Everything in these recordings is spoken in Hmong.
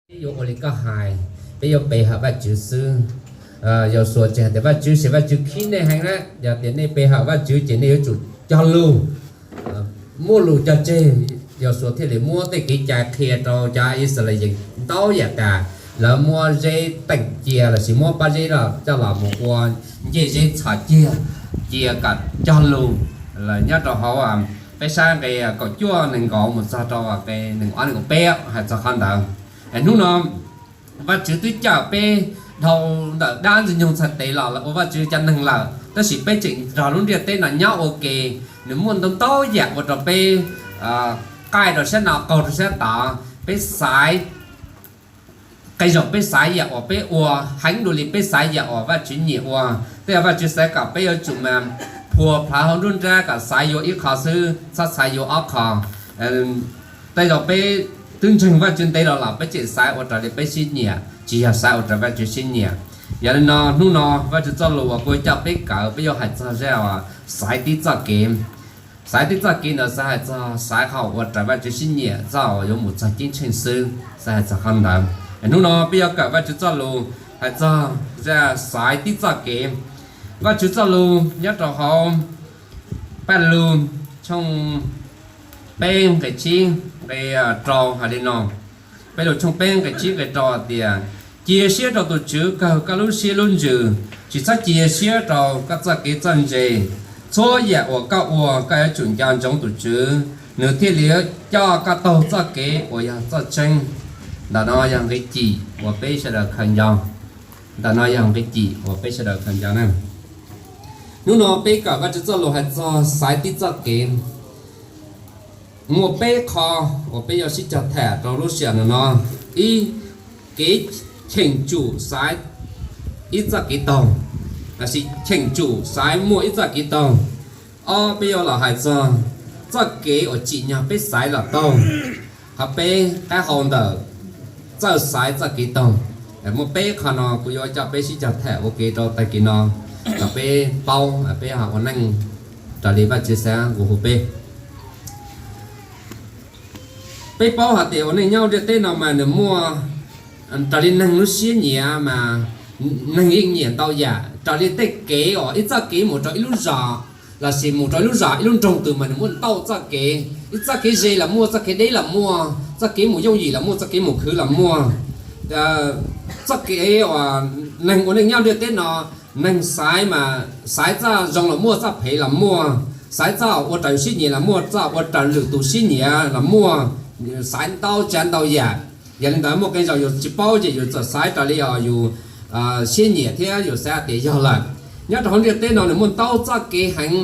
Peb yuav ua li koj hais, peb yuav pe hawm Vajtswv xwb. Yausuas tseem hais tias, Vajtswv, ces Vajtswv khib nej heev na, yog tias nej pe hawm Vajtswv ces nej yuav tsum cog lus muaj lus cog tseg. Yausuas thiaj li muab tej kev cai qhia rau cov Yixalayees ntau yam tas, lawv muab zeb teem cia lossis muab pob zeb coj los mus ua ncej zeb txhos ciag, cia kom cog lus. Nyob rau hauv peb saib nqe kaum cuaj nees nkaum mus txog rau nqe nees ob nees nkaum peb hais txog qhov ntawd. Hnub no Vajtswv twb cawm peb dhau ntawm dab ntxwg nyoog txhais tes los ua Vajtswv cov neeg lawm, tab sis peb tseem nrog lub ntiaj teb no nyob ua ke. Nws muaj ntau ntau yam ua rau peb qaij rau sab no qaug rau sab tod, peb xaiv qee zaum peb xaiv yam uas peb ua heev dua li peb xaiv yam uas Vajtswv nyiam ua. Tej zaum Vajtswv xaiv kom peb yuav tsum mas phua plhav hauv nruab nrab kom xaiv yuav ib qho xwb, txhob xaiv yuav ob qho. Tej zaum peb twb ntseeg Vajtswv ntev los los peb tseem xaiv ua raws li peb siab nyiam, tsis yog xaiv ua raws Vajtswv siab nyiam. Yog li no hnub no Vajtswv txoj lus uas kuv coj peb kawm peb yuav hais txog zaj uas xaiv tib txoj kev. Xaiv tib txoj kev ntawd xav hais txog xaiv qhov ua raws Vajtswv siab nyiam, txoj uas yuav mus txog ceeb tsheej xwb, xav hais txog qhov ntawd. Hnub no peb yuav kawm Vajtswv txoj lus hais txog zaj xaiv tib txoj kev. Vajtswv txoj lus nyob rau hauv Pajlug tshooj peb nqe tsib nqe rau hais li no. Pajlug tshooj peb nqe tsib nqe rau hais tias, Cia siab rau tus Tswv kawg koj lub siab lub ntsws, tsis txhob cia siab rau koj txoj kev txawj ntse. Txhua yam uas koj ua koj yuav tsum nco ntsoov tus Tswv, nws thiaj li coj koj taug txoj kev uas yog txoj tseeb. Ntawm no yog nqe cim uas peb sawv daws khaws nco. Ntawm no yog nqe cim uas peb sawv daws khaws nco na. Hnub no peb kawm Vajtswv txoj lus hais txog xaiv tib txoj kev. Muaj peb qho uas peb yuav sib cog tham rau lub sij hawm no. Ib, kev cheem tsum xaiv ib txoj kev taug, lossis cheem tsum xaiv muaj ib txoj kev taug. Ob, peb yuav los hais txog txoj kev uas tsim nyog peb xaiv los taug. Qhov peb, qab hau ntawm txawj xaiv txoj kev taug. Muaj peb qho no kuv yuav coj peb sib cog tham ua ke rau tag kis no kom peb paub peb ho ua neej raws li Vajtswv xav nqua hu peb. Peb paub hais tias ua neej nyob ntiaj teb no mas nws muaj, raws li neeg lub siab nyiam mas neeg yeej nyiam ntau yam. Raws li tej kev uas ib txoj kev mus rau ib lub zos lossis mus rau ib lub zos ib lub nroog twg mas nws muaj ntau txoj kev. Ib txoj kev ze los muaj, txoj kev deb los muaj, txoj kev mus yooj yim los muaj, txoj kev mus khwv los muaj. Txoj kev uas neeg ua neej nyob ntiaj teb no, neeg xaiv mas xaiv txoj zoo los muaj, txoj phem los muaj, xaiv txoj ua raws yus siab nyiam los muaj, txoj ua raws lwm tus siab nyiam los muaj, xaiv ntau tsav ntau yam. Yog li ntawd muaj qee zaus yus tsis paub ces yus txawm xaiv raws li yus siab nyiam thiab yus xav tias yog lawm. Nyob rau hauv ntiaj teb no nws muaj ntau txoj kev heev,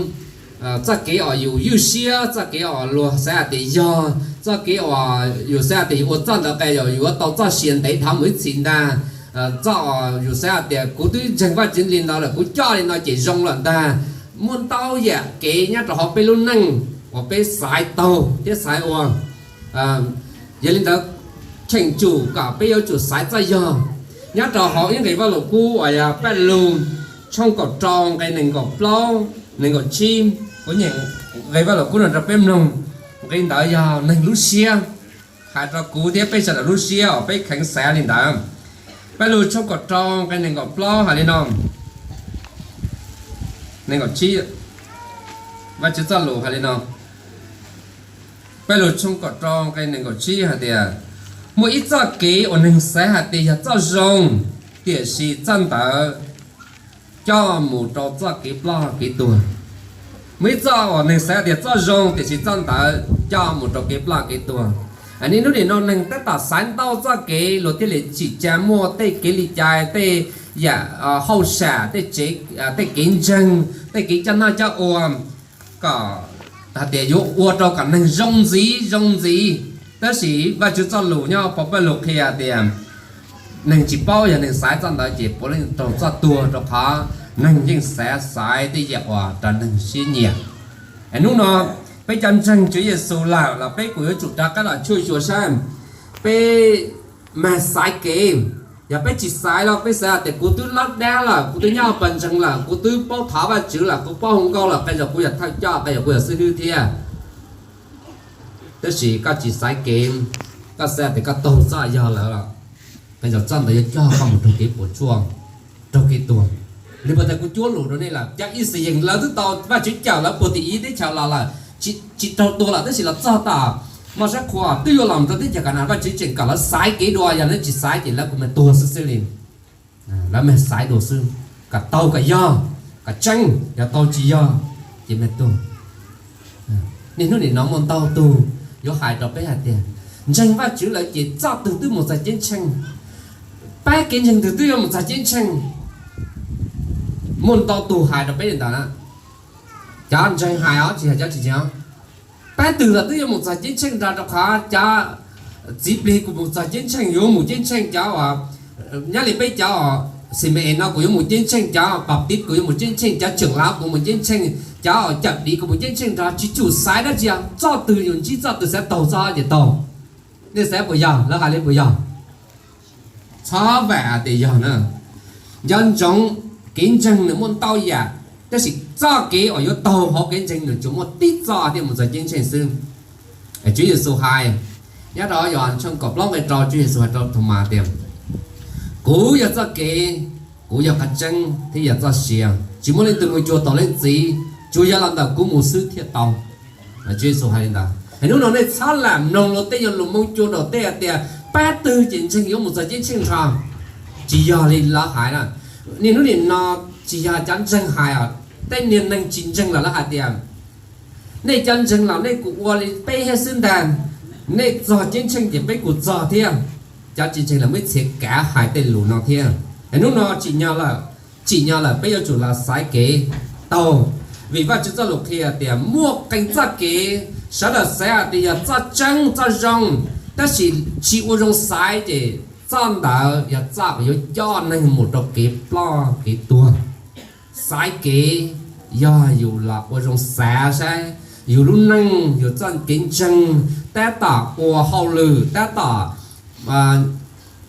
txoj kev uas yus ywj siab, txoj kev uas luag xav hais tias yog, txoj kev uas yus xav hais tias yus ua txoj ntawd qee zaus yus yuav tau txoj sia ntev dhawv mus ib txhis ntag. Txoj uas yus xav hais tias kuv twb ntseeg Vajtswv li ntawd lawm, kuv coj li no ces zoo lawm ntag. Muaj ntau yam kev nyob rau hauv peb lub neej uas peb xaiv taug thiab xaiv ua. Yog li ntawd, cheem tsum kom peb yuav tsum xaiv txoj yog. Nyob rau hauv ib nqe Vaj Lus Kub uas yog Paj Lug tshooj kaum rau nqe nees nkaum plaub, nees nkaum tsib, kuv nyeem nqe Vaj Lus Kub no rau peb mloog. Nqe ntawd yog neeg lub siab, hais rau kuv thiab peb sawv daws lub siab uas peb kheev xaiv li ntawd. Paj Lug tshooj kaum rau nqe nees nkaum plaub hais li no, nees nkaum tsib, Vajtswv txoj lus hais li no. Paj Lug tshooj kaum rau nqe nees nkaum tsib hais tias, muaj ib txoj kev uas neeg xav hais tias yog txoj zoo, tiam sis txoj ntawd coj mus rau txoj kev ploj kev tuag. Muaj ib txoj uas neeg xav tias txoj zoo, tiam sis txoj ntawd coj mus rau kev ploj kev tuag. Niaj hnub nim no neeg tab tom xaiv ntau txoj kev, luag thiaj li tsim tsa muaj tej kev li cas, tej yam hauj sam, tej tsev, tej kev ntseeg, tej kev coj noj coj ua, kom hais tias yuav ua rau kom neeg zoo ntxiv zoo ntxiv. Tab sis Vajtswv txoj lus nyob hauv Paj Lug qhia tias neeg tsis paub, yog neeg xaiv txoj ntawd ces puav leej raug txoj tuag, rau qhov neeg yeej xav xaiv tej yam uas raws neeg siab nyiam. Hnub no peb cov ntseeg Tswv Yexus lawm los peb kuj yuav tsum rov qab los tshuaj xyuas saib, peb mag xaiv kev. Yog peb tsis xaiv los peb xav tias kuv twb lab dab lawm, kuv twb nyob pawg ntseeg lawm, kuv twb paub thov Vajtswv lawm, kuv paub hu nkauj lawm, qee zaus kuv yog thawj coj, qee zaus kuv yog xib hwb thiab. Tab sis koj tsis xaiv kev, koj xav tias koj taug txoj yog lawm los Qee zaum txoj ntawd yuav coj koj mus raug kev puas tsuaj, raug kev tuag. Li puas tas kuv cuab lus rau nej lawm, cov Yixalayees lawv twb tau Vajtswv cawm lawv puag tim Iziv teb chaws los lawm, tsis raug tuag lawm tab sis los txog tom Mos Sab Qhua twb yuav los rau teb chaws Kanas, Vajtswv tseem kom lawv xaiv kev dua, yog lawv tsis xaiv ces lawv kuj mag tuag xwb xwb li. Lawv mag xaiv dua xwb, kom taug kom yog, kom tseeb, yog taug tsis yog ces mag tuag. Niaj hnub nim no muaj ntau tug yuav hais rau peb hais tias ntseeg Vajtswv lawm ces txoj twg twb mus txog ceeb tsheej, pab kev ntseeg twg twb yuav mus txog ceeb tsheej. Muaj ntau tug hais rau peb li ntawd na. Cov ntseeg hais os, tsis hais cov tsis ntseeg os. Pab twg los twb yuav mus txog ceeb tsheej nrog rau qhov cov txiv plig kuj mus txog ceeb tsheej, yuav mus ceeb tsheej, cov uas nyob li peb cov Xime Es no kuj yuav mus ceeb tsheej, cov Pav Tiv kuj yuav mus ceeb tsheej, cov tseem lav kuj mus ceeb tsheej, cov cawm dim kuj mus ceeb tsheej nrog, tsis tsum xaiv dab tsi, txoj twg yus ntsib txoj twg xav taug txoj ces taug. Nej xav puas yog? Lawv hais li puas yog? Txhob vam tias yog na. Nco ntsoov, kev ntseeg nws muaj ntau yam, tab sis txoj kev uas yuav taug hauv kev ntseeg nws tsuas muaj tib txoj thiaj mus txog ceeb tsheej xwb. Tswv Yexus hais, nyob rau Yauhas tshooj kaum plaub nqe rau, Tswv Yexus hais rau Thaumas tias, kuv yog txoj kev, kuv yog qhov tseeb thiab yog txoj sia, tsis muaj leej twg mus cuag tus Leej Txiv, tsuas yog los ntawm kuv mus xwb thiaj tau. Tswv Yexus hais li ntawd. Hnub no nej txhob lam mloog luag tej yog lus Hmoob cua nraum tej hais tias pab twg ces ntseeg yuav mus txog ceeb tsheej nrho. Tsis yog li lawv hais na. Niaj hnub nim no tsis yog cov ntseeg hais os, tej niag neeg tsis ntseeg los lawv hais tias, nej cov ntseeg los nej kuj ua li peb thiab xwb ntag, nej txog ceeb tsheej ces peb kuj txog thiab. Cov tsis ntseeg los muaj ib txhia kav hais tej lus no thiab. Hnub no tsim nyog lawm, tsim nyog lawm peb yuav tsum los xaiv kev taug, vim Vajtswv txoj lus qhia tias muaj qee txoj kev sawv daws xaiv hais tias yog txoj tseeb txoj zoo, tab sis tsis ua zoo xaiv ces txoj ntawd yog txoj uas yuav coj neeg mus rau kev ploj kev tuag. Xaiv kev yog yus los ua zoo xav saib yus lub neej, yus txoj kev ntseeg, tab tom ua hauj lwm, tab tom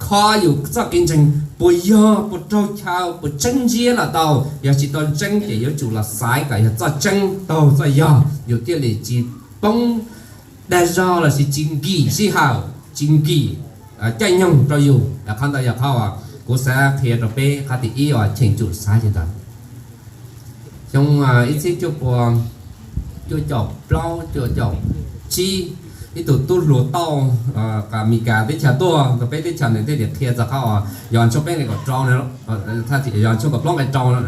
kho yus txoj kev ntseeg puas yog, puas raug chaw, puas tseeb ntsiab los tau, yog tsis tau tseeb ces yuav tsum los xaiv kom yog txoj tseeb taug txoj yog yus thiaj li tsis poob dag zog lossis tsis nkim sij hawm, tsis nkim caij nyoog rau yus. Qhov ntawd yog qhov kuv xav qhia rau peb qhov thib ib uas cheem tsum xaiv li ntawd. Xyoo ib txhiab cuaj pua cuaj caum plaub cuaj caum tsib, ib tug tub hluas tauj Amelikas teb chaws tuaj rau peb teb chaws, nws thiaj li qhia txog qhov uas Yauhas tshooj peb nqe kaum rau, Yauhas tshooj kaum plaub nqe rau,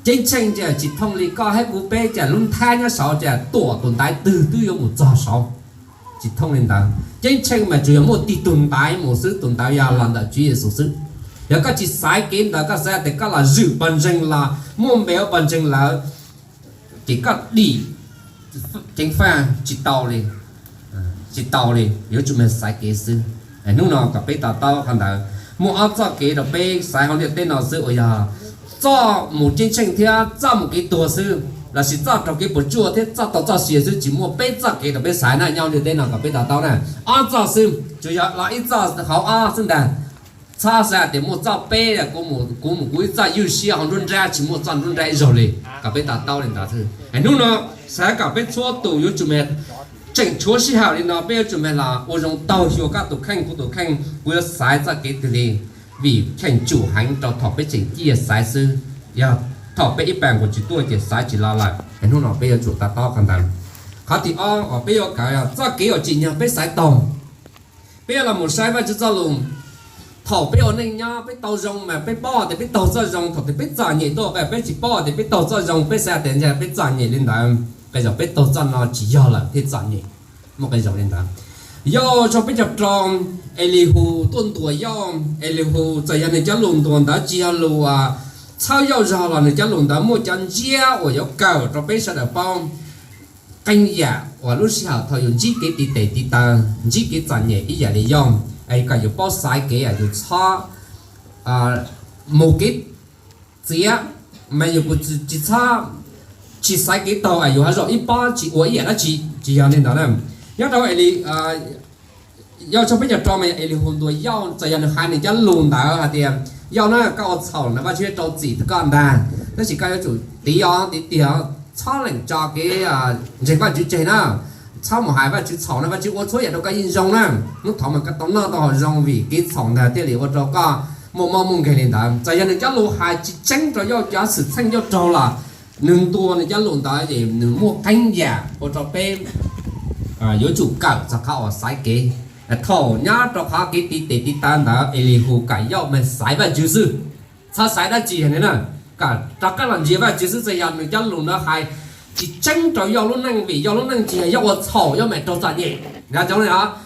ceeb tsheej ces tsis thooj li koj thiab kuv peb, ces lub nthab nyob saud ces tuam tus ntaiv twg twb yuav mus txog saud. Tsis thooj li ntawd, ceeb tsheej mas tsuas yog muaj tib tug ntaiv mus xwb, tus ntawd yog los ntawm Tswv Yexus xwb. Yog koj tsis xaiv kev ntawd, koj xav tias koj los zwm pawg ntseeg los muaj npe ua pawg ntseeg lawm, ces koj dim ceev faj tsis tau li, tsis tau li, yuav tsum mag xaiv kev xwb. Hnub no kom peb to taub qhov ntawd, muaj ob txoj kev rau peb xaiv hauv ntiaj teb no xwb uas yog txoj mus ceeb tsheej thiab txoj mus kev tuag xwb, lossis txoj raug kev puas tsuaj thiab txoj tau txoj sia xwb, tsis muaj peb txoj kev rau peb xaiv na. Nyob ntiaj teb no kom peb to taub na, ob txoj xwb, tsuas yog los ib txoj hauv ob xwb ntag. Txhob xav tias muaj txoj peb, kuv mus kuv ib txoj ywj siab hauv nruab nrab, tsis muaj txoj nruab nrab ib zaug li. Kom peb to taub li ntawd xwb. Hnub no xav kom peb txhua tus yuav tsum mag tseem tshuav sij hawm li no, peb yuav tsum mag los ua zoo taug xyuas koj tus kheej kuv tus kheej, kuv yuav xaiv txoj kev twg li, vim cheem tsum heev rau thaum peb tseem ciaj xaiv xwb. Yog thaum peb ib pas nkaus tsis tuaj ces xaiv tsis los lawm. Hnub no peb yuav tsum to taub qhov ntawd. Qhov thib ob uas peb yuav kawm yog txoj kev uas tsim nyog peb xaiv taug. Peb yuav los mus saib Vajtswv txoj lus. Thaum peb ua neej nyob peb tau zoo mas peb paub tias peb taug txoj zoo, thaum twg peb txom nyem tuaj peb tsis paub tias peb taug txoj zoo, peb xav tias ntshai peb txom nyem li ntawd, qee zaum peb taug txoj no tsis yog lawm thiaj txom nyem. Muaj qee zaum li ntawd. Yauj tshooj peb caug rau, Elihus tuaj ntuas Yauj. Elihus txawm yog nws cov lus ntuas ntawd tsis yog lus txhawb Yauj zog los nws cov lus ntawd muaj cov ntsiab uas yuav kawm rau peb sawv daws paub. Qee yam uas lub sij hawm thaum yus ntsib kev tiv tes tiv taw, ntsib kev txom nyem ib yam li Yauj, es kom yus paub xaiv kev yus txhob mus kev txiav, mas yus kuj tsis txhob, tsis xaiv kev taug es yus ho zaum ib pob tsis ua ib yam dab tsi, tsis yog li ntawd na. Nyob rau Yauj tshooj peb caug rau mas yog Elihus ntuas Yauj, txawm yog nws hais nws cov lus ntawd hais tias Yauj na, koj ua txhaum na, Vajtswv yuav rau txim rau koj ntag, tab sis koj yuav tsum tiv os, tiv tiag, txhob lees tso kev ntseeg Vajtswv tseg na. Txhob mus hais Vajtswv txhaum na, Vajtswv ua txhua yam rau koj yeej zoo na. Hnub thaud mas koj tau noj tau haus zoo vim kev txhaum ntag thiaj li ua rau koj muaj mob muaj nkeeg li ntawd. Txawm yog nws cov lus hais tsis tseeb rau Yob, cov xwm txheej Yob raug los nws ntuas nws cov lus ntawd ces nws muaj qee yam ua rau peb yuav tsum kawm txog qhov uas xaiv kev. Thaum nyob rau qhov kev tiv tes tiv taw ntawd Elihus kam Yob mas xaiv Vajtswv xwb, txhob xaiv dab tsi na, kam rov qab los ntsia Vajtswv xwb. Txawm yog nws cov lus ntawd hais tsis tseeb rau Yob lub neej vim Yob lub neej tsis yog Yob ua txhaum, Yob mam raug txom nyem.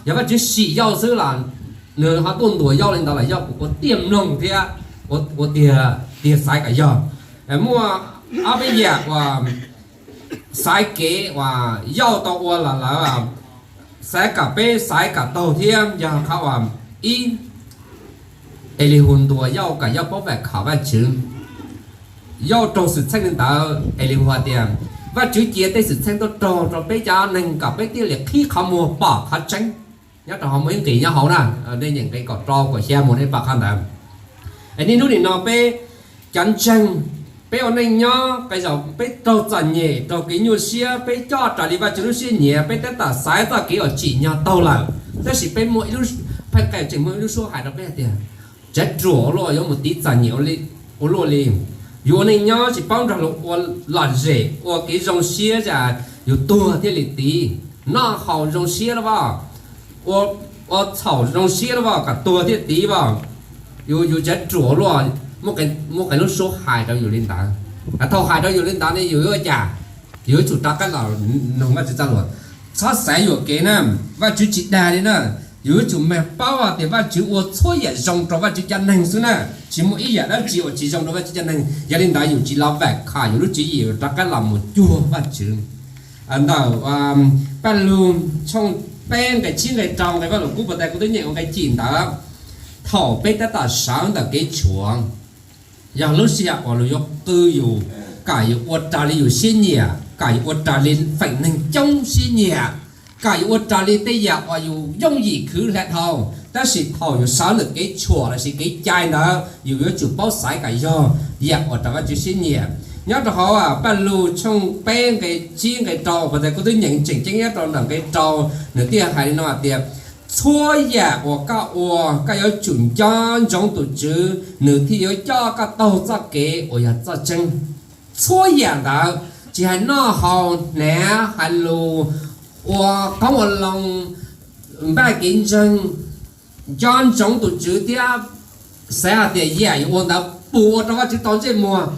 Yog Vajtswv sim Yob xwb los nws ho tuaj ntuas Yob li ntawd los Yob kuj ua tiag mloog thiab ua tiag xaiv kom yog. Muaj ob peb yam uas xaiv kev uas Yob tau ua los lawm, xav kom peb xaiv kom taug thiab yog qhov uas ib, Elihus ntuas Yob kom Yob paub vam khom Vajtswv. Yob raug xwm txheej li ntawd Elihus hais tias Vajtswv cia tej xwm txheej tuaj raug rau peb cov neeg kom peb thiaj li qhib qhov muag pom qhov tseeb. Nyob rau hauv muaj ib nqis nyob hauv na, nej nyeem nqe kaum rau kaum xya mus nej pom qhov ntawd. Niaj hnub nim no peb cov ntseeg, peb ua neej nyob qee zaum peb raug txom nyem raug kev nyuaj siab peb coj raws li Vajtswv lub siab nyiam, peb tab tom xaiv txoj kev uas tsim nyog taug lawm, tab sis peb muaj ib lub, pheej qee tseem muaj ib lub suab hais rau peb hais tias tsav ruam ua luaj yuav mus tiv txom nyem ua luaj li. Yus ua neej nyob tsis paub nrog luag ua lom zem ua kev zoo siab, yus tuag thiaj li tiv. Noj haus zoo siab lawm as, ua txhaum zoo siab lawm as kom tuag thiaj tiv as. Yus, yus tsav ruam ua luaj. Muaj qee lub suab hais rau yus li ntawd. Thaum hais rau yus li ntawd ne yus yuav ua cas? Yus yuav tsum rov qab los mloog Vajtswv txoj lus, txhob xaiv yuam kev na. Vajtswv tsis dag li na. Yus yuav tsum mag paub tias Vajtswv ua txhua yam zoo rau Vajtswv cov neeg xwb na, tsis muaj ib yam dab tsi uas tsis zoo rau Vajtswv cov neeg. Yog li ntawd yus tsis los vam khom yus lub tswv yim, yus rov qab los mus cuag Vajtswv. Ntawm Paj Lug tshooj peb nqe tsib nqe rau nqe Vaj Lug Kub puas tas kuv twb nyeem ua nqe cim ntawd. Thaum peb tab tom sawv ntawm kev tshuam, yog lub sij hawm uas luag yuav qw yus, kom yus ua raws li yus siab nyiam, kom yus ua raws li feem neeg coob siab nyiam, kom yus ua raws li tej yam uas yus yooj yim khwv hla dhau. Tab sis thaum yus sawv ntawm kev tshuam lossis kev cai ntawd yus yuav tsum paub xaiv kom yog yam uas raws Vajtswv siab nyiam. Nyob rau hauv Paj Lug tshooj peb nqe tsib nqe rau puas tas kuv twb nyeem tseem ceeb nyob rau ntawm nqe rau, nws thiaj hais li no hais tias txhua yam uas koj ua koj yuav tsum nco ntsoov tus Tswv, nws thiaj yuav coj koj taug txoj kev uas yog txoj tseeb. Txhua yam ntawd tsis hais noj haus hnav hais lus, ua qoob ua loo, npaj kev ntseeg, nco ntsoov tus Tswv thiab xav hais tias yam yus ua ntawd puas ua rau Vajtswv tau ntsej muag.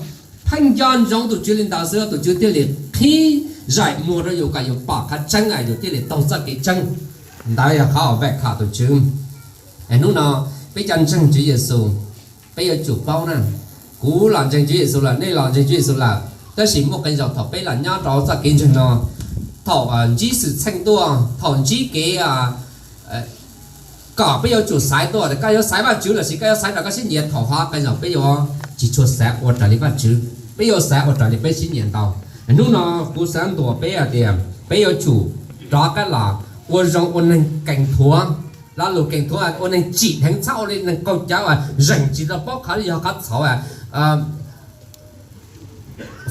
Pheej nco ntsoov tus Tswv li ntawd xwb tus Tswv thiaj li qhib zaim muag rau yus kom yus pom qhov tseeb, yus thiaj li taug txoj kev tseeb. Ntawd yog qhov uas vam khom tus Tswv. Hnub no peb cov ntseeg Tswv Yexus, peb yuav tsum paub na. Kuv los ntseeg Tswv Yexus lawm, nej los ntseeg Tswv Yexus lawm, tab sis muaj qee zaus thaum peb los nyob rau txoj kev ntseeg no, thaum ntsib xwm txheej tuaj, thaum ntsib kev kom peb yuav tsum xaiv tuaj, koj yuav xaiv Vajtswv lossis koj yuav xaiv raws koj siab nyiam, thaum hov qee zaus peb yuav tsis tshua xav ua raws li Vajtswv, peb yuav xav ua raws li peb siab nyiam ntau. Hnub no kuv xav ntuas peb hais tias peb yuav tsum rov qab los ua zoo ua neeg kees thuav. Lo lus kees thuav ua neeg tsim dheev, txhob ua li neeg qaug cawv uas zeem tsis tau paub qhov yog qhov txhaum,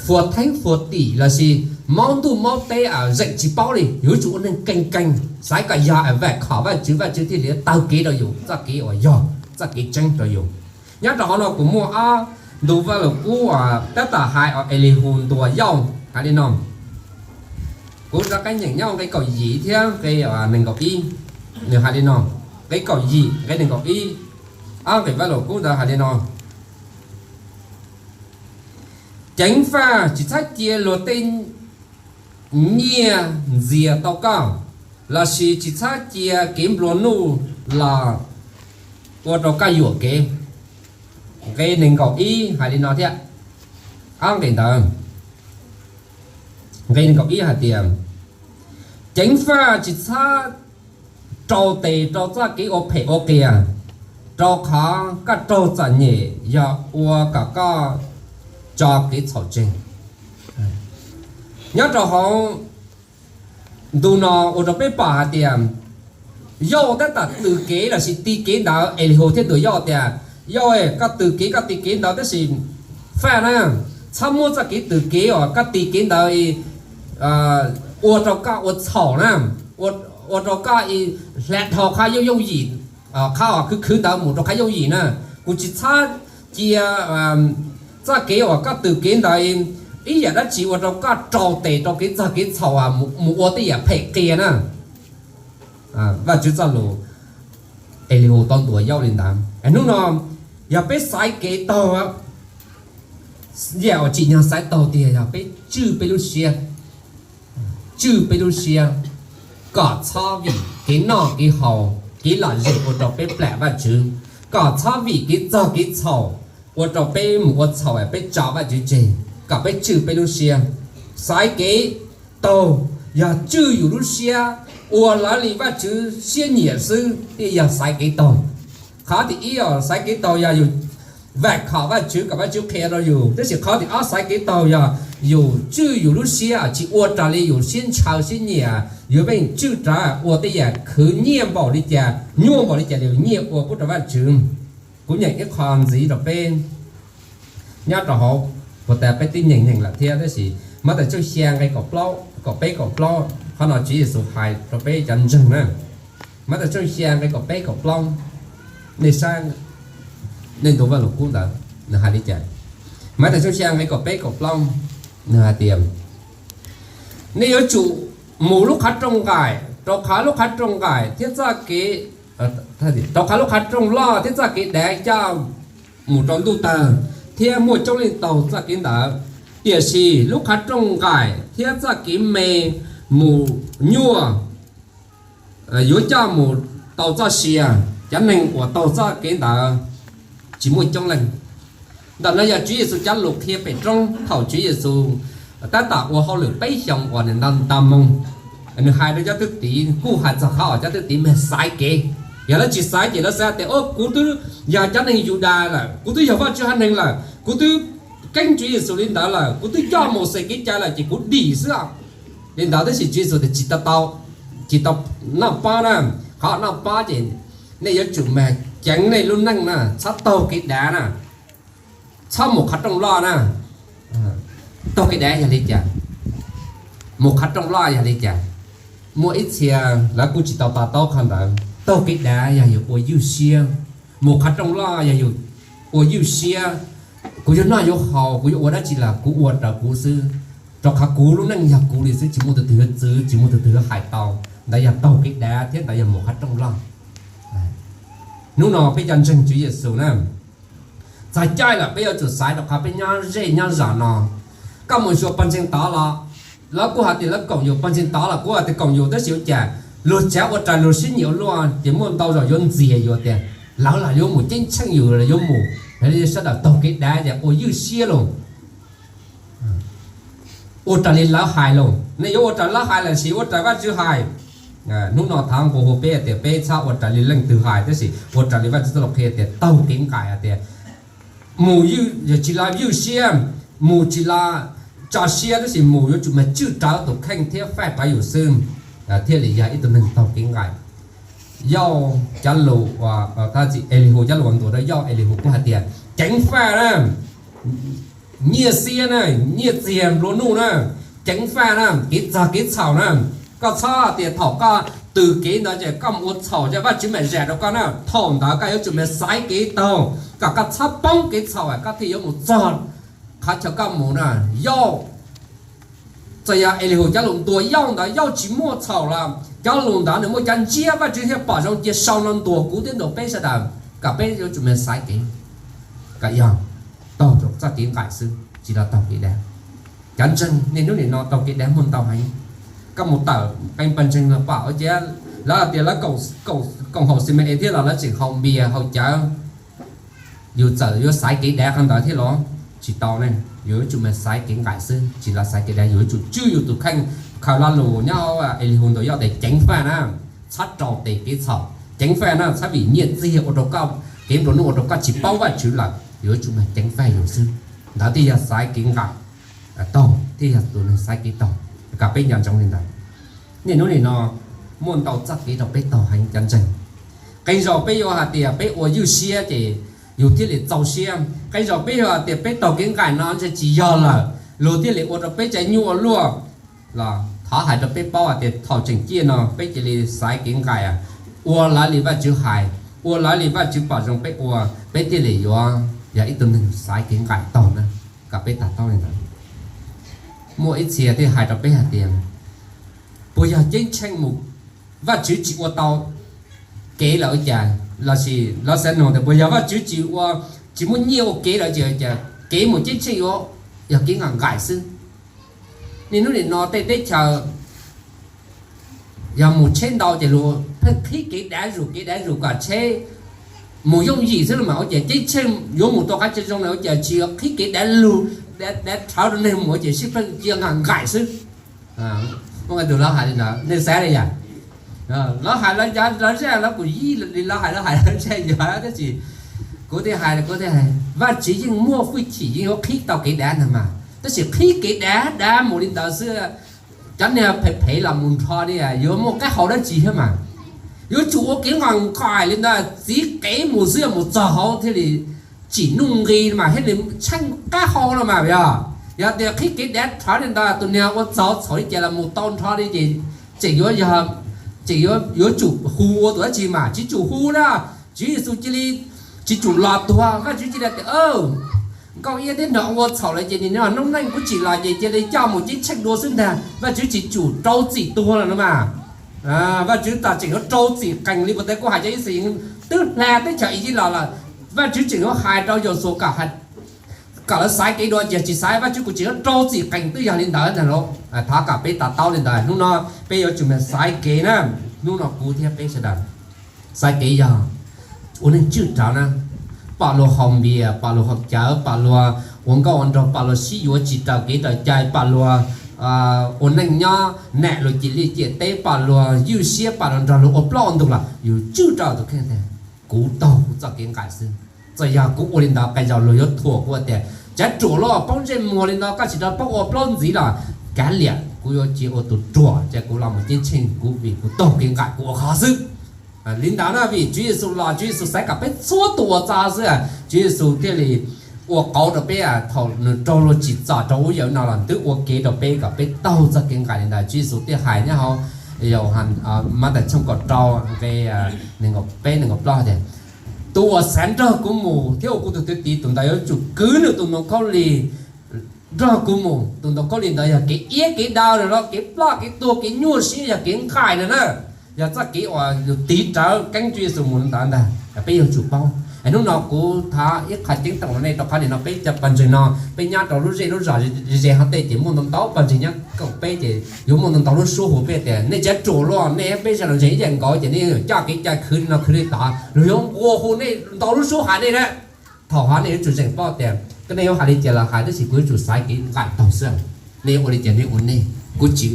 fuas theeb fuas tim lossis maub ntuj maub teb zeem tsis paub li. Yus yuav tsum ua neeg kees kees, xaiv kom yog, vam khom Vajtswv, Vajtswv thiaj li tawg kev rau yus txoj kev uas yog txoj kev tseeb rau yus. Nyob rau hauv no kuv muaj ob ntu Vaj Lug Kub uas tab tom hais uas Elihus ntuas Yauj hais li no. Kuv rov qab nyeem nyob nqe kaum yim thiab nqe nees nkaum ib, nws hais li no. Nqe kaum yim, nqe nees nkaum ib, ob nqe Vaj Lug Kub ntawd hais li no: Ceev faj, tsis txhob cia luag tej nyiaj ntxias tau koj, lossis tsis txhob cia kev nplua nuj los ua rau koj yuam kev. Nqe nees nkaum ib hais li no thiab, ob nqe ntawd. Nqe nees nkaum ib hais tias, ceev faj, tsis txhob rau tes rau txoj kev ua phem ua qias, rau qhov koj raug txom nyem yog ua kom koj tso kev txhaum tseg. Nyob rau hauv ntu no ua rau peb pom hais tias Yauj tab tom tws kev lossis ti kev ntawd, Elihus thiaj ntuas Yauj tias, Yauj, koj tws kev koj ti kev ntawd tab sis faj na, txhob muab txoj kev tws kev uas koj ti kev ntawd ua rau koj ua txhaum na, ua rau koj hla dhau qhov yooj yooj yim, qhov khwv khwv ntawd mus rau qhov yooj yim na. Kuv tsis txhob cia txoj kev uas koj tws kev ntawd ib yam dab tsi ua rau koj rau tes rau kev txog kev txhaum mus ua tej yam phem qias na. Vajtswv txoj lus Elihus tau ntuas Yauj li ntawd. Hnub no yog peb xaiv kev taug, yam uas tsim nyog xaiv taug tiag yog peb tswj peb lub siab, tswj peb lub siab kom txhob vim kev noj kev haus, kev lom zem ua rau peb plam Vajtswv, kom txhob vim kev txog kev txhaum ua rau peb mus ua txhaum peb tso Vajtswv tseg, kom peb tswj peb lub siab. Xaiv kev taug yog tswj yus lub siab ua raws li Vajtswv siab nyiam xwb, thiaj yog xaiv kev taug. Qhov thib ib, xaiv kev taug yog yus vam khom Vajtswv kom Vajtswv qhia rau yus, tab sis qhov thib ob xaiv kev taug yog yus tswj yus lub siab tsis ua raws li yus siab ntshaw siab nyiam, yus yeej tswj raws ua tej yam khwv nyiaj npaum li cas, nyuaj npaum li cas los yus nyiaj ua pub rau Vajtswv. Kuv nyeem ib qho ntxiv rau peb nyob rau hauv, puas tas peb twb nyeem nyeem lawm thiab, tab sis Mathais tshooj xya nqe kaum peb kaum plaub, qhov no Tswv Yexus hais rau peb cov ntseeg na. Mathais tshooj xya nqe kaum peb kaum plaub, nej saib, nej ntu Vaj Lug Kub ntawd nws hais li cas? Mathais tshooj xya nqe kaum peb kaum plaub, nws hais tias, nej yuav tsum mus lub qhov rooj nqaim, rau qhov lub qhov rooj nqaim thiab txoj kev, rau qhov lub qhov rooj loj thiab txoj kev dav coj mus rau ntuj tawg, thiab muaj coob leej taug txoj kev ntawd. Tiam sis lub qhov rooj nqaim thiab txoj kev me mus nyuaj yuav coj mus tau txoj sia, cov neeg uas taug txoj kev ntawd tsis muaj coob leej. Ntawm no yog Tswv Yexus cov lus qhia pem roob thaum Tswv Yexus tab tom ua hauj lwm peb xyoos uas nws nto moo. Nws hais rau cov thwj tim, kuj hais txog qhov uas cov thwj tim mas xaiv kev. Yog lawv tsis xaiv ces lawv xav tias, o, kuv twb yog cov neeg Yudas lawm, kuv twb yog Vajtswv haiv neeg lawm, kuv twb keeb Tswv Yexus li ntawd lawm, kuv twb coj Mauxes kev cai lawm ces kuv dim xwb. Li ntawd tab sis Tswv Yexus tias tsis tau, tsis tau noj pob na. Qhov noj pob ces nej yuav tsum mas ceev nej lub neej na, txhob taug kev dav na, txhob mus qhov rooj loj na. Taug kev dav yog li cas? Mus qhov rooj loj yog li cas? Muaj ib txhia lawv kuj tsis tau to taub qhov ntawd. Taug kev dav yog yus ua ywj siab, mus qhov rooj loj yog yus ua ywj siab. Kuv yuav noj yuav haus, kuv yuav ua dab tsi los kuv ua raws kuv xwb, rau qhov kuv lub neej yog kuv li xwb, tsis muaj tus twg yuav txwv, tsis muaj tus twg yuav hais tau. Ntawd yog taug kev dav thiab ntawd yog mus qhov rooj loj. Hnub no peb cov ntseeg Tswv Yexus na, txog caij lawm peb yuav tsum xaiv rau qhov peb nyob zej nyob zos no. Koj mus xyuas pawg ntseeg tod los, lawv kuj hais tias lawv koom yus, pawg ntseeg tod los kuj hais tias koom yus, tab sis ua cas luag tsav ua raws luag siab nyiam ua luaj, ces muaj ntau zaus yuav ntxias yus tias lawv los yuav mus ceeb tsheej yus los yuav mus, sawv daws taug kev dav ces ua ywj siab los ua raws li lawv hais los. Nej yuav ua raws lawv hais los sis ua raws Vajtswv hais? Hnub no thov nqua hu peb tias peb txhob ua raws li leej twg hais, tab sis ua raws li Vajtswv txoj lus qhia tias taug kev nqaim hais tias mus yog tsis los ywj siab, mus tsis los tso siab, tab sis mus yuav tsum mas tswj rawv tus kheej thiab faj rawv yus xwb, thiaj li yog ib tug neeg taug kev nqaim. Yauj cov lus, Elihus cov lus uas ntuas rau Yauj, Elihus kuj hais tias ceev faj na, nyiaj xiab na, nyiaj txiag nplua nuj na, ceev faj na, kev txog kev txhaum na. Koj txhob tias thaum koj tws kev ntawd ces koj mus ua txhaum ces Vajtswv mam zam rau koj na. Thaum ntawd koj yuav tsum mas xaiv kev taug kom koj txhob poob kev txhaum, koj thiaj yuav mus txog qhov chaw koj mus na. Yauj, txawm yog Elihus cov lus ntuas Yauj ntawd, Yauj tsis muaj txhaum los cov lus ntawd nws muaj cov ntsiab, Vajtswv thiaj pom zoo cia sau no ntuas kuv thiab ntuas peb sawv daws kom peb yuav tsum mas xaiv kev kom yog taug txoj kev nqaim xwb, tsis los taug kev dav. Cov ntseeg niaj hnub nim no taug kev dav muaj ntau heev. Koj mus tawm qee pawg ntseeg no pom ua cas lawv hais tias lawv koom haum Xime-es thiab los lawv tseem haus npias haus cawv. Yus txawm yuav xaiv kev dav qhov ntawd thiab los tsis tau ne. Yus yuav tsum mas xaiv kev nqaim xwb, tsis los xaiv kev dav. Yus yuav tsum tswj yus tus kheej, khaws lo lus nyob Elihus ntuas Yauj tias ceev faj na, txhob rau tes kev txhaum, ceev faj na, txhob vim nyiaj txiag ua rau koj, kev nplua nuj ua rau koj tsis paub Vajtswv lawm. Yus yuav tsum mas ceev faj yus xwb. Ntawd thiaj yog xaiv kev nqaim taug, thiaj yog tus neeg xaiv kev taug. Kom peb nco ntsoov li ntawd. Niaj hnub nim no muaj ntau txoj kev rau peb taug heev cov ntseeg. Qee zaus peb yuav hais tias peb ua ywj siab ces yus thiaj li txaus siab. Qee zaus peb yuav hais tias peb taug kev nqaim no ntshe tsis yog lawm, luag thiaj li ua rau peb tsa nyuaj ua luaj los Qhov hais rau peb paub hais tias thaum tseem ciaj no peb cia li xaiv kev nqaim, ua raws li Vajtswv hais, ua raws li Vajtswv pom zoo peb ua, peb thiaj li yuav yog ib tug neeg xaiv kev nqaim taug na. Kom peb to taub li ntawd. Muaj ib txhia thiaj hais rau peb hais tias, puas yog ceeb tsheej mus, Vajtswv tsis ua tau kev lawm ua cas, lossis lawv xav nug tias puas yog Vajtswv tsis ua, tsis muaj nyiaj ua kev lawm ces ua cas kev mus ceeb tsheej yuav yog kev nqaim nqaim xwb. Niaj hnub nim no tej teb chaws yog mus tsheb ntau ces luag pheej qhib kev dav zus kev dav zus kom tsheb mus yooj yim xwb los mas ua cas ceeb tsheej yuav mus tau qab tsa zoo na ua cas tsis qhib kev dav lug, dav rhawv rau neeg mus ua cas sib pheej cia nqaim nqaim xwb. Muaj tus lawv hais li ntawd nej xav li yam, lawv hais lawv cov lawv zaj lawv kuj yib li lawv hais lawv hais lawv zaj yuav tab sis kuv thiaj hais, kuv thiaj hais Vajtswv yeej muaj hwj chim yeej yuav qhib tau kev dav ntag mas, tab sis qhib kev dav dav mus li ntawd xwb, cov niag phem phem los mus nrho li yuav muaj qab hau dab tsi thiab mas. Yuav tsum ua kev nqaim nqaim li ntawd txiv qev mus xwb mus txog hauv thiaj li tsim nuj nqi mas thiaj li tsheej qab hau no mas yog. Yog tias qhib kev dav rhawv li ntawd tus niag ua txaus txhaum li cas los mus tau nrho li ces tseem yuav, tseem yuav tsum hu ua tus dab tsi mas tsis tsum hu na. Tswv Yexus cia li tsis tsum los tuag, Vajtswv cia li tias nkauj iab teb nrog ua txhaum lawm ces nim no noob neej kuv tsim los ces cia li coj mus ceeb tsheej dua xwb ntag. Vajtswv tsis tsum rau txim tuag lawm no mas. Vajtswv tas tseem yuav rau txim qees li puas tes kuv hais cov Yixalayees twb hla teb chaws Iziv los lawm, Vajtswv tseem yuav hais rau Yausuas kom kom lawv xaiv kev dua ces tsis xaiv, Vajtswv kuj tseem yuav rau txim qees twb yog li ntawd ntag lauj. Thov kom peb to taub li ntawd, hnub no peb yuav tsum xaiv kev na. Hnub no kuv thiab peb sawv daws xaiv kev yog ua neej tswj rawv na, pom luag haus npias, pom luag haus cawv, pom luag ua nkauj ua nraug, pom luag sib yuav tsis raws kev raws cai, pom luag ua neej nyob nam luag ciam liaj ciam teb, pom luag ywj siab, pom luag nrog luag ua plaub ua ntug los yus tswj rawv tus kheej tias kuv taug kuv txoj kev nqaim xwb. Txawm yog kuv ua li ntawd qee zaus luag yuav thuam kuv tias, cav ruam loj poob ntsej muag li ntawd koj tsis rov poob ua plaub ntxiv los kav liam, kuv yuav cia ua tus ruam ces kuv los mus ceeb tsheej kuv vim kuv taug kev nqaim kuv ua qhov xwb. Li ntawd na vim Tswv Yexus los Tswv Yexus xaiv kom peb txhua tus ua txaus xwb, Tswv Yexus thiaj li ua qauv rau peb thaum nws raug luag tsim txom rau ub yam no los twb ua kev rau peb kom peb taug txoj kev nqaim li ntawd. Tswv Yexus thiaj hais nyob hauv Yauhas Mathais tshooj kaum rau nqe nees nkaum peb nees nkaum plaub tias, tus uas xav nrog kuv mus thiab ua kuv tus thwj tim tus ntawd yuav tsum kwv nws tus ntoo khaub lig nrog kuv mus. Tus ntoo khaub lig ntawd yog kev iab kev daw los kev ploj kev tuag kev nyuaj siab yog kev nqaim na na. Yog txoj kev uas yus tiv rawv keeb Tswv Yexus mus ntawd ntag, peb yuav tsum paub. Hnub no kuv thov ib qho ceeb toom rau nej rau qhov nim no peb cov pawg ntseeg no peb nyob rau lub zej lub zos ze ze hov tej ces muaj ntau ntau pawg ntseeg nyob koom peb ces yuav muaj ntau ntau lub suab hu peb tias nej cav ruam loj, nej peb sawv daws ntseeg ib yam nkaus ces nej yuav coj kev cai khwv li no khwv li tod, luag yuav nqua hu nej ntau lub suab hais nej na. Thaum hov nej yuav tsum zeem paub tias nej yuav hais li cas los hais tab sis kuv yuav tsum xaiv kev nqaim taug xwb. Nej yuav ua li cas nej ua nej, kuv tsis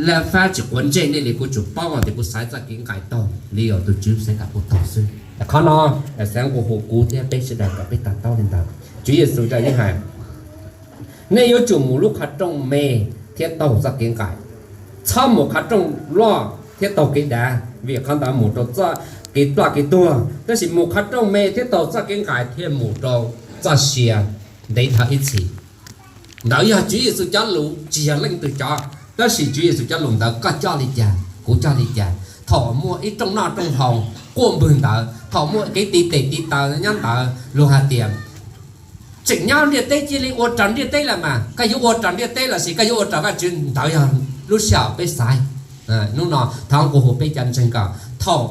laj fab tsis quav ntsej nej li, kuv tsum paub tias kuv xaiv txoj kev nqaim taug li uas tus Tswv xaiv kom kuv taug xwb. Qhov no xav nqua hu kuv thiab peb sawv daws kom peb to taub li ntawd. Tswv Yexus yeej hais, nej yuav tsum mus lub qhov rooj me thiab taug txoj kev nqaim. Txhob mus qhov rooj loj thiab taug kev dav, vim qhov ntawd mus rau txoj kev ploj kev tuag, tab sis mus qhov rooj me thiab taug txoj kev nqaim thiaj mus rau txoj sia ntev dhawv ib txhis. Ntawd yog Tswv Yexus cov lus, tsis yog leej twg cov, tab sis Tswv Yexus cov lus ntawd koj coj li cas kuv coj li cas. Thaum muaj ib rooj noj rooj haus quaj npwg ntawd, thaum muaj kev tiv tes tiv taw nyob ntawd luag hais tias tseem nyob ntiaj teb cia li ua raws ntiaj teb lawm mas, koj yuav ua raws ntiaj teb lossis koj yuav ua raws Vajtswv ntawd yog lub sij hawm peb xaiv. Hnub no thov nqua hu peb cov ntseeg kom thaum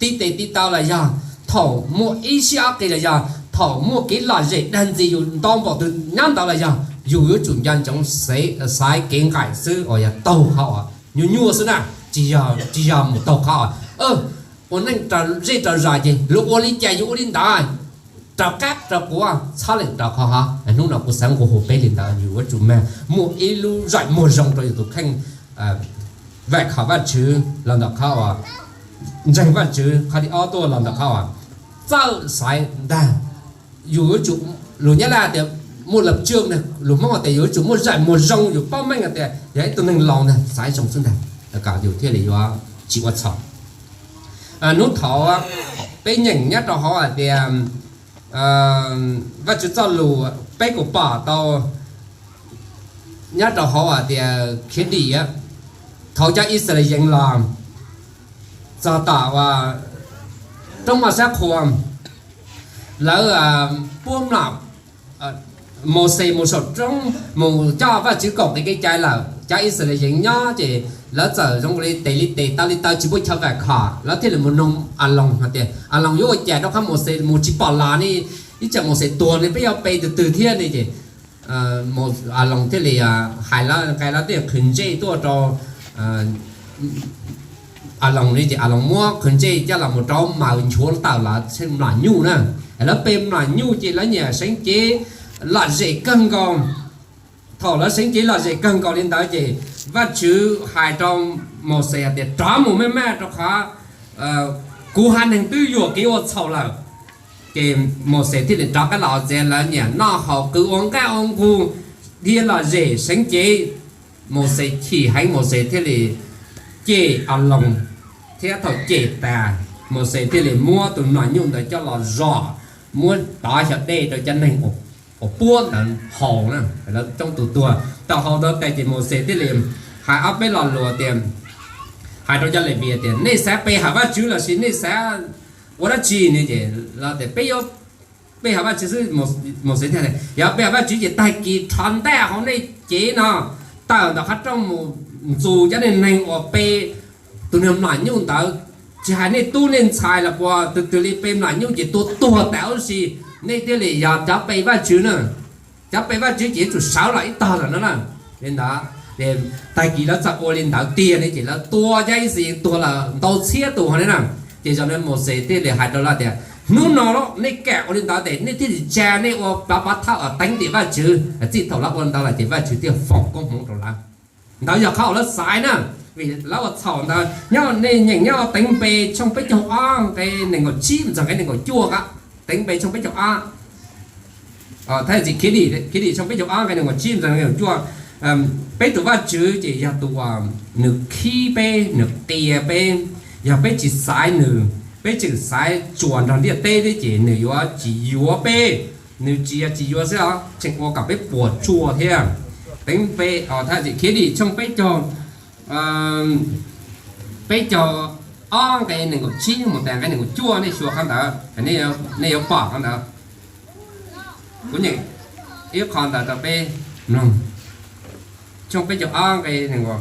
tiv tes tiv taw los yog thaum muaj ib siab ob qig los yog thaum muaj kev lom zem dag ntxias yus ntau npaum twg nyob ntawd los yog yus yuav tsum nco ntsoov xaiv kev nqaim xwb uas yog taug qhov uas nyuaj nyuaj xwb na, tsis yog mus taug qhov uas ua neej zej rau zos ces luag ua li cas yus ua li ntawd, raws qab raws quav txhob leem rau qhov hov. Hnub no kuv xav nqua hu peb li ntawd, yus yuav tsum mag muaj ib lub zais muag zoo rau yus tus kheej, vam khom Vajtswv los ntawm qhov uas ntseeg Vajtswv. Qhov thib ob tuaj los ntawm qhov uas txawj xaiv ntag. Yus yuav tsum, lus Nyab Laj tias muaj lab tswj, lus Hmoob tias yus yuav tsum muaj zais muag zoo, yus paub meej tias yog ib tug neeg laus ntag xaiv zoo xwb ntag, kom yus thiaj li yuav tsis ua txhaum. Hnub thaud peb nyeem nyob rau hauv hais tias Vajtswv txoj lus peb kuj pom tau nyob rau hauv hais tias khiav dim, Thaum cov Yixalayees los txog tom roob Moj Sab Qhua, lawv puab mlom, Mauxes mus saum roob mus coj Vajtswv kaum nqe kev cai lawm, cov Yixalayees nyob ces lawv txawm zoo li tes li tes taw li taw tsis muaj chaw vam khom, lawv thiaj li mus noog Aloos hais tias, Aloos, yuav ua cas rau qhov Mauxes mus tsis pom los ne, ib tsam Mauxes tuag ne peb yuav pe tus twg thiab ne? Ces Aloos thiaj li hais lawv nqe lawv thiaj qhwv ntsej tuaj rau Aloos ne, ces Aloos muab qhwv ntsej coj los mus rau maws nchuav tawm los tsheej mlom nyuj na. Lawv pe mlom nyuj ces lawv nyiam seev cev lom zem kawg nkaus. Thaum lawv seev cev lom zem kawg nkaus li ntawd ces Vajtswv hais rau Mauxes hais tias, rov mus maj maj rau qhov kuv haiv neeg twb yuam kev ua txhaum lawm. Ces Mauxes thiaj li rov qab los txiav lawv nyiam noj haus qw ua nqaj ua nqug thiab lom zem seev cev. Mauxes chim heev, Mauxes thiaj li cem Aloos, thiab thaum cem tas Mauxes thiaj li muab tus mlom nyuj ntawd coj los zom, muab tov xyov dej rau cov neeg uas puab ntawd haus na, lawv coob tus tuag tau haus ntau tas ces Mauxes thiaj li hais ob peb lo lus tias, hais rau cov Levis tias, nej xav pe hawm Vajtswv lossis nej xav ua dab tsi ne? Ces lawv tias, peb yuav pe hawm Vajtswv xwb. Mauxes tias, yog pe hawm Vajtswv ces tag kis rho ntaj hauv nej cev no tawm ntawm qhov rooj mus ntxus cov neeg uas pe tus niag mlom nyuj ntawd, tsis hais nej tub nej ntxhais los puas tus twg li pe mlom nyuj ces tua tuag tas huv si, nej thiaj li yog cov pe Vajtswv na. Cov pe Vajtswv ces yuav tsum sawv los ib tog lawm no na. Li ntawd, tag kis lawv txawm ua li ntawd tiag ne, ces lawv tua cov Yixalayees tuag lawm ntau txhiab tus ne na. Ces zaum no Mauxes thiaj li hais rau lawv tias, hnub no los nej kam ua li ntawd ces nej thiaj li tsa nej ua pov pov thawj uas teev tiam Vajtswv. Txij thaum lawv ua li ntawd lawm ces Vajtswv thiaj foom koob hmoov rau lawv. Ntawd yog qhov uas lawv xaiv na, vim lawv ua txhaum ntawd. Nyob nej nyeem nyob Teev Npe tshooj peb caug ob nqe nees nkaum tsib mus txog nqe nees nkaum cuaj ko. Teev Npe tshooj peb caug ob, Thab Txim Khiavdim tshooj peb caug ob nqe nees nkaum tsib mus txog nqe nees nkaum cuaj. Peb tus Vajtswv ces yog tus uas nws khib peb, nws qia peb. Yog peb tsis xaiv nws, peb tseem xaiv tsuas nrog ntiaj teb thiab ces nws yuav tsis yuav peb. Nws tsis yog tsis yuav xwb os, tseem ua kom peb puas tsuaj thiab. Teev Npe, Thab Txim Khiavdim tshooj peb caug, peb caug ob nqe nees nkaum tsib mus tas nqe nees nkaum cuaj, nej xyuas qhov ntawd, nej yuav pom qhov ntawd. Kuv nyeem ib qho ntawd rau peb mloog. Tshooj peb caug ob nqe nees nkaum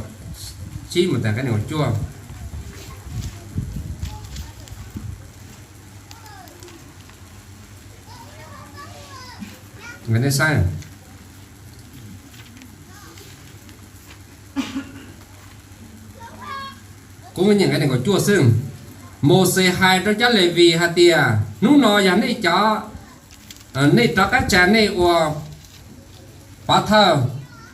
tsib mus tas nqe nees nkaum cuaj. Nej saib, kuv nyeem nqe nees nkaum cuaj xwb. Mauxes hais rau cov Levis hais tias, hnub no yog nej cov, nej rov qab tsa nej ua pov thawj,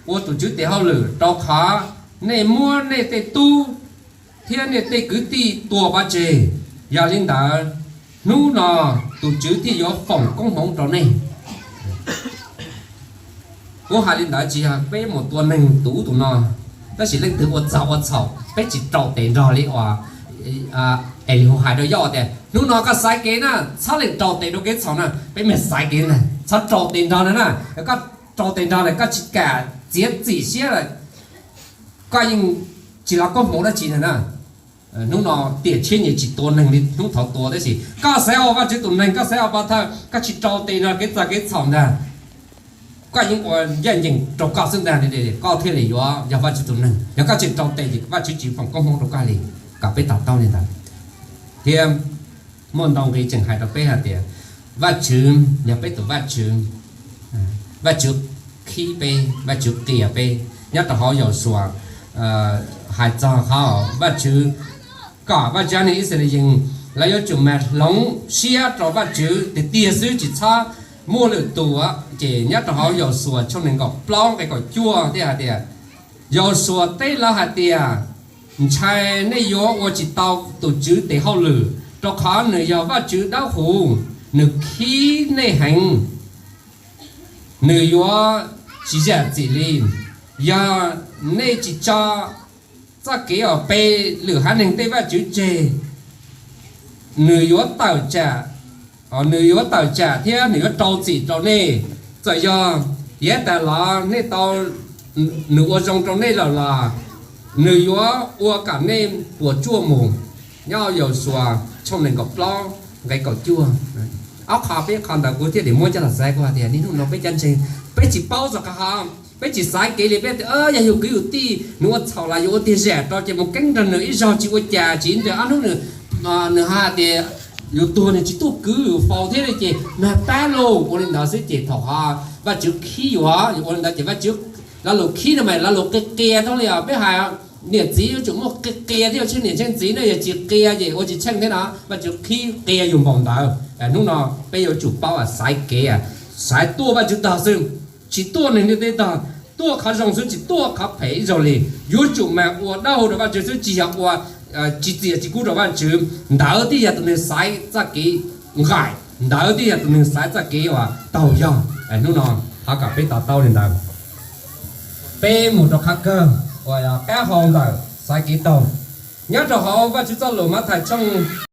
ua tus Tswv tes hauj lwm, rau qhov nej muab nej tej tub thiab nej tej kwv tij tua pov tseg. Yog li ntawd, hnub no tus Tswv thiaj yuav foom koob hmoov rau nej. Kuv hais li ntawd tsis yog peb mus tua neeg tus ub tus no, tab sis leej twg ua txhaum ua txhaum peb tsis rau tes nrog li uas Elihus hais rau Yob tias, hnub no koj xaiv kev na, txhob lees rau tes rau kev txhaum na, peb mas xaiv kev na, txhob rau tes nrog na na. Koj rau tes nrog na koj tsis kam txiav txim siab lawm, koj yeej tsis los koob hmoov dab tsi na na. Hnub no tiam tshiab nyias tsis tua neeg li hnub thaud tua, tab sis koj xaiv ua Vajtswv tus neeg, koj xaiv ua pov thawj, koj tsis rau tes nrog kev txhaum kev txhaum ntag, koj yeej ua ncaj ncees rau koj xwb ntag, koj thiaj li yuav yog Vajtswv tus neeg. Yog koj tseem rau tes ces Vajtswv tsis foom koob hmoov rau koj li. Kom peb to taub li ntawd. Thiab muaj ntau nqe tseem hais rau peb hais tias Vajtswv yog peb tus Vajtswv, Vajtswv khib peb, Vajtswv qia peb. Nyob rau hauv Yausuas hais txog qhov Vajtswv kom Vajtswv neeg Yixalayees lawv yuav tsum mas hloov siab rau Vajtswv tiag tiag xwb, tsis txhob muaj lwm tus. Ces nyob rau hauv Yausuas tshooj nees nkaum plaub nqe kaum cuaj thiaj hais tias, Yausuas teb lawv hais tias, ntshai nej yuav ua tsis tau tus Tswv tes hauj lwm, rau qhov nws yog Vajtswv dawb huv, nws khib nej heev, nws yuav tsis zam txim li. Yog nej tsis tso txoj kev uas pe lwm haiv neeg tej vaj tswv tseg, nws yuav tawm tsam, nws yuav tawm tsam thiab nws yuav rau txim rau nej. Txawm yog yav tas los nej tau nws ua zoo rau nej lawm los Nws yuav ua kom nej puas tsuaj mus. Nyob Yausuas tshooj nees nkaum plaub nqe kaum cuaj. Ob qho peb qho ntawd kuv thiaj li muab coj los xaiv, kuv hais tias niaj hnub no peb cov ntseeg, peb tsis paub txog qhov, peb tsis xaiv kev li, peb tias yog yus kwv yus tij nws ua txhaum los yus ua tiag zam rau ces mus keeb nrog nws ib zaug, tsis ua cas, tsis nrog ob hnub nws, nws hais tias yus tuag nws tsis tuaj kwv yus faus thiab li ces nws pab los ua li ntawd xwb ces thaum qhov Vajtswv khib yus, yus ua li ntawd ces Vajtswv, lo lus khib no mas lo lus qia qia thiab li os, peb hais niam txiv yuav tsum muaj qia qia thiab, tsheej niam tsheej txiv ne, yog tsis qia ces ua tsis tsheej thiab no, Vajtswv khib qia yus npaum ntawd. Hnub no peb yuav tsum paub xaiv kev, xaiv tuaj Vajtswv tog xwb, tsis tuaj neeg ntiaj teb tog, tuaj qhov zoo xwb tsis tuaj qhov phem ib zaug li. Yuav tsum mas ua dawb huv rau Vajtswv xwb, tsis yog ua tsis txias tsis kub rau Vajtswv. Ntawd thiaj yog tus neeg xaiv txoj kev nqaim, ntawd thiaj yog tus neeg xaiv txoj kev uas taug yog. Hnub no thov kom peb to taub li ntawd. Peb mus rau qhov kawg uas qab hau ntawm xaiv kev taug. Nyob rau hauv Vajtswv txoj lus Mathais tshooj